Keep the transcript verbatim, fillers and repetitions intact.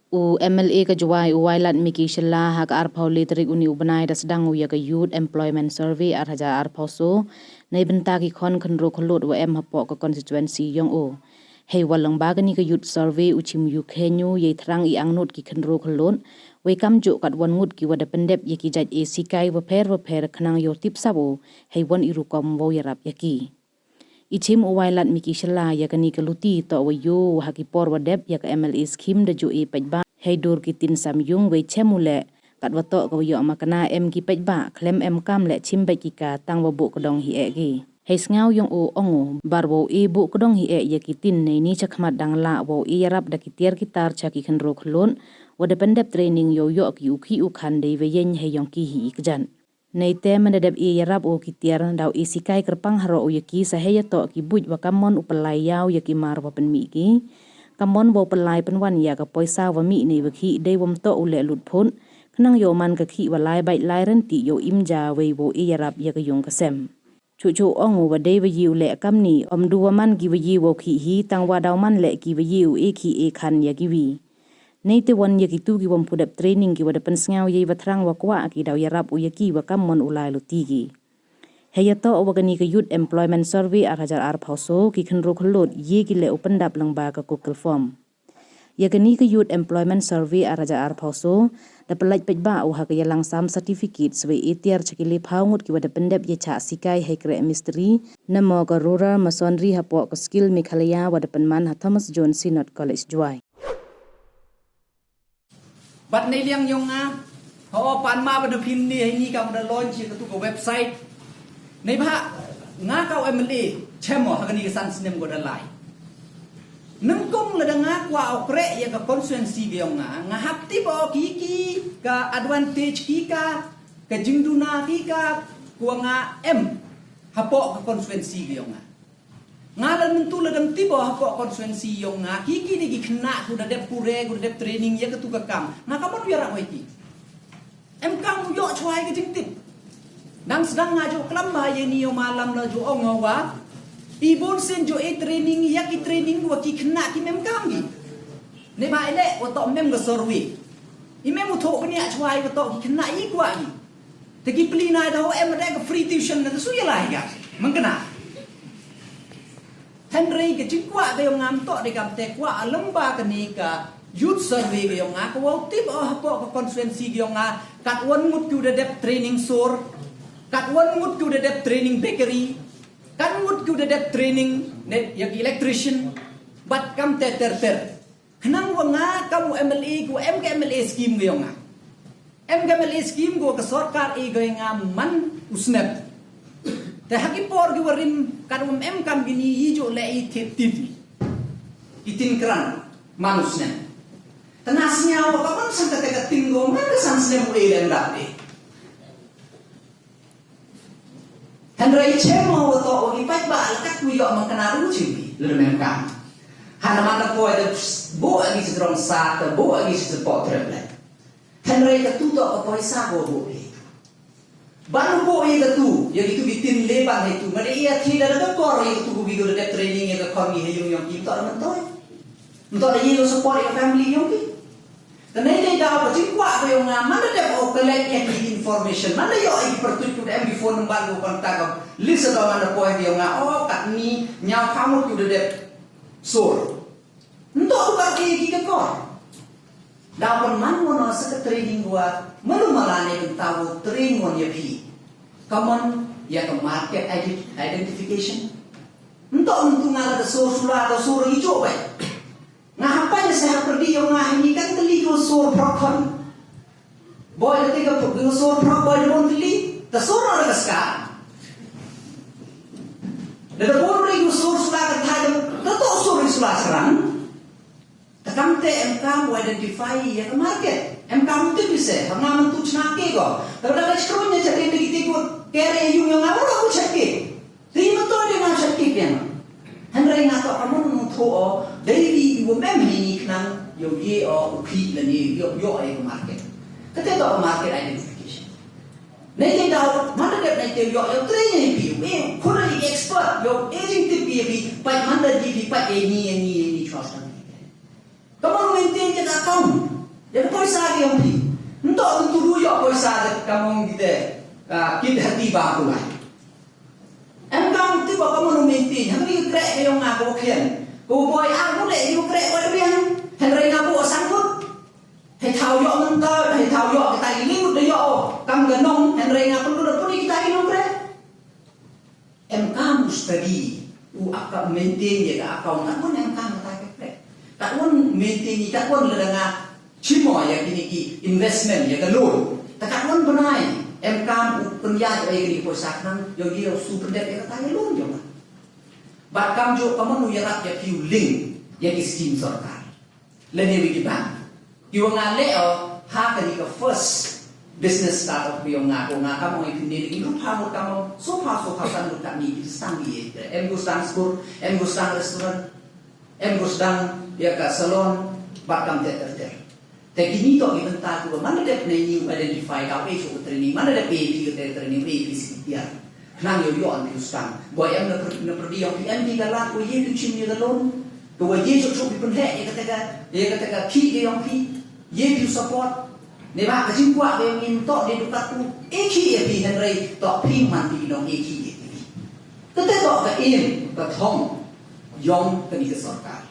U MLA ka Jowai u Wailadmiki Shylla ha ka arphaw le tarik uni u bnai da sdang u ya ka Youth Employment Survey ar hajar arphaw soo, neibynta ki khon khynroo khyllood wa em hapoh ka constituency yong u. Heiwa lyngba kani ka Youth Survey u chim u kheiñ u yei thrang i angnood ki khynroo khyllood, wei kamjooh katwon ngut ki wa da pyndep ya ki jait esikai wapher wapher khnang yow tip sap u heiwon i rukom wow yarap ya ki. I chim u Wailadmiki Shylla ya kani ka luti toh wa yoo u ha ki por wa dep ya ka MLA scheme da jooh e paidbah hei dur ki tin samyung, wei chem u leh katwa toh ka wa yoh makna em ki paidbah khlem emkaam leh chim bait ki ka tang wa booh kdong hi eh ki. Hei sngaw yong u ong u, bar wow e booh kdong hi eh ya ki tin neini chakhmat dang lah wow e yarap da ki tiar ki tar cha ki khynroo khyllood wa da pyndep training yow yoh ki u khih u khan deiwa yeng hei yong ki hi i kjat. Neite mynda dep e yarap u ki tiar, daw esikai kyrpang haroh u ya ki sa heiyatoh ki buit wa kammon u pynlai yaw ya ki mar wa pynmih ki, kammon wow pynlai pynwan ya ka poisa wa mih neiwa khih deiwym toh u leh lut phut, khnang yow man ka khih wa lai bait lai ryntih yow im ja wei wow e yarap ya ka yung ka sem. Chooh chooh ong u wa deiwa ye u leh kamni, ym du wa man ki wa ye wow khih hi, tangwa daw man leh ki wa ye u e khih e khan ya kiwi. Neite won ya kitu ki wym pu dep training ki wa da pynsngaw yeiwa thrang wa kwah ki, daw yarap u ya ki wa kammon u lai luti ki. Heiyatoh wa kani ka Youth Employment Survey ar hajar arphaw soo, ki khynroo khyllood ye ki leh u pyndap lyngba ka Google Form. Ya kani ka Youth Employment Survey ar hajar arphaw soo da pynlait paidbah u ha ka yalang sam certificate wei e tiar cha ki lephaw ngut ki wa da pyndep ya chah sikai hei kreh mistri namo ka Rural Masonry hapoh ka Skill Meghalaya wa da pynman ha Thomas Jones Synod College, Jowai. Bad neiliang yong nga, hooh, pan ma ba da phin ni heini kam da launch ya katu ka website. Neibhah nga ka u MLA chem o ha kani ka san snem ko da lai. Nyngkong lada nga kwah u kreh ya ka constituency ka yong nga, nga hap tip o ki ki ka advantage, ki ka, ka jingduna, ki ka, ka wa nga em hapoh ka constituency ka yong nga. Nga la myntu lada ym tip o hapoh constituency yong nga ki ki de ki khynnah ku da dep pule, ku da dep training ya katu ka kam, nga kammon u yarap wei ki. Emkaam u yoh chwa i ka jingtip. Nang sdang nga jooh klam bha yeini yow malam la jooh ong o wa i bun sien jooh e training ya ki training wa ki khynnah kim emkaam ki. Neibhah i leh wa toh mem ka survey. I mem u thoh bniah chwa i wa toh ki khynnah i kwah ki. Te ki pli na da hooh em da ka free tuition na ta su ya lai ka. Mangkana. Hynrei ka jingkwah ka yong nga ym toh de kamte, kwah lyngba kani ka youth survey ka yong nga, ka wow tip o hapoh ka constituency ka yong nga katwon ngut ki u da dep training sor, katwon ngut ki u da dep training bakery, katwon ngut ki u da dep training ne ya ki electrician, bad kamte ter ter. Khnang wa nga kam u MLA, ko em ka MLA scheme ka yong nga. Em ka MLA scheme ko ka sorkar e ko ya nga man u snem. Te ha ki por ki wa rim, katwon em kam kini i jooh leh i thep tin, i tin kran man u snem. Te nga sngaw wa kammon san kate ka tin ko man ka san snem u e leh em dap e. Hynrei chem o wa toh wa ki paidbah la kat u yoh mangkana ru chim ki, lada ym emkaam. Hana man da poi da booh ki cha jrong sa, da booh ki cha poh trep le. Hynrei katu toh ka poisa ko booh ki. Ban u booh ya katu, ya kitu ki tin le ban ya tu, mane ya ki da da kor ya katu ko ki ko da dep training ya ka khon ki ha yung yong ki, toh da man toi. Nto da ye u support ya ka family yong ki. Te neite daw ka jingkwah ka yong nga, man da dep o collect ya ki information, man da yoh ya ki pyrtuit, ku da em ki phone number, ku contact ka list da man da poi ka yong nga, o katni ñiaw phaw ngut ku da dep sor. Nto u ka ki ki ka kor. Daw pynman won o secretary ding wa, malu mala ne kan taw training won ya phi. Kammon ya ka market ident-, identification. Nto ntu nga la da sor sula, da sor i jooh bai. Nga hap pait se hapyrdi yong nga heini, kan tylli ko sor phrok khon. Boi da te ka phrok, ko sor phrok boi da bun tylli, ta sor na ka ska. Da da bun ri ko sor sula ka thai, da to sor ri sula sarang. Ta kamte emkaam u identify ya ka market. Emkaam u tip i se, ha nga man tu chna ke ko. Ta da ka chkron ya chake, da ki te ko kere yung yong nga, wa ko chake. Te i ma to de nga chat ki piang. Hynrei nga toh kammon u thoh o, dei i wa mem heini khnang yow ye o u khih lane yow yoh e ka market. Kate toh ka market identification. Neite daw, man da dep neite yoh, yow training phi, yow e, khun i expert, yow e jingtip phi, phi, pait man da ji phi, pait e ni, e ni, e ni, chwa san. Kammon u maintain ka account. Te poisa ki yong phi. Nto tu du yoh poisa de kamong ki te. Ah, kit hati ba kulai. Em kam ti ba kamon u maintain. Hang ni krek ka yong nga ko khian. Ko boy a ko le yu krek ko biang. Hynrei nga bo sangkut. Hei thaw yoh mynta, hei thaw yoh kita i ling da yoh. Kam ka nong, hynrei nga pynlut da puni kita i nong krek. Em kam u study, u account, maintain ya ka account, kat wan em kam ka tai ka krek. Kat wan maintain ya, kat wan lada nga chimo ya kini ki investment, ya ka loan. Ta kat wan bnai, em kam u pynïaid ya kini ki poisa khnang, yow ye yow su pyndep ya ka tai ka loan yong nga. Bad kam jooh kamon u yarap ya phi u link, ya ki scheme sorkar. Lane wi ki bank. Ki wa nga leh o, ha kani ka first business startup yong nga ko nga kam ong i pynne ni rup ha mut kam ong, so pha, so pha san mut kam ni ki sdang ni ye. Em ko sdang skur, em ko sdang restaurant, em ko sdang ya ka salon, bad kam te ter ter. Te kini toh ki bynta ko wa man da dep ne ni u identify ka, e cho training, man da dep e phi ka te training, e phi si ki tiar. Khnang yow yoh phi u sdang. Boi em na pyrdi yong phi, em phi ka lad ko ye phi chim ya ka loan. Ko wa ye chok chok phi pynheh ya kata ka, ya kata ka khih ka yong phi. Ye phi u support. Neibhah ka jingkwah ka yong i ym toh de du kat u e khih ya phi, hynrei toh phi man phi ki nong e khih ya phi. Kata toh ka aim, ka thong yong kani ka sorkar.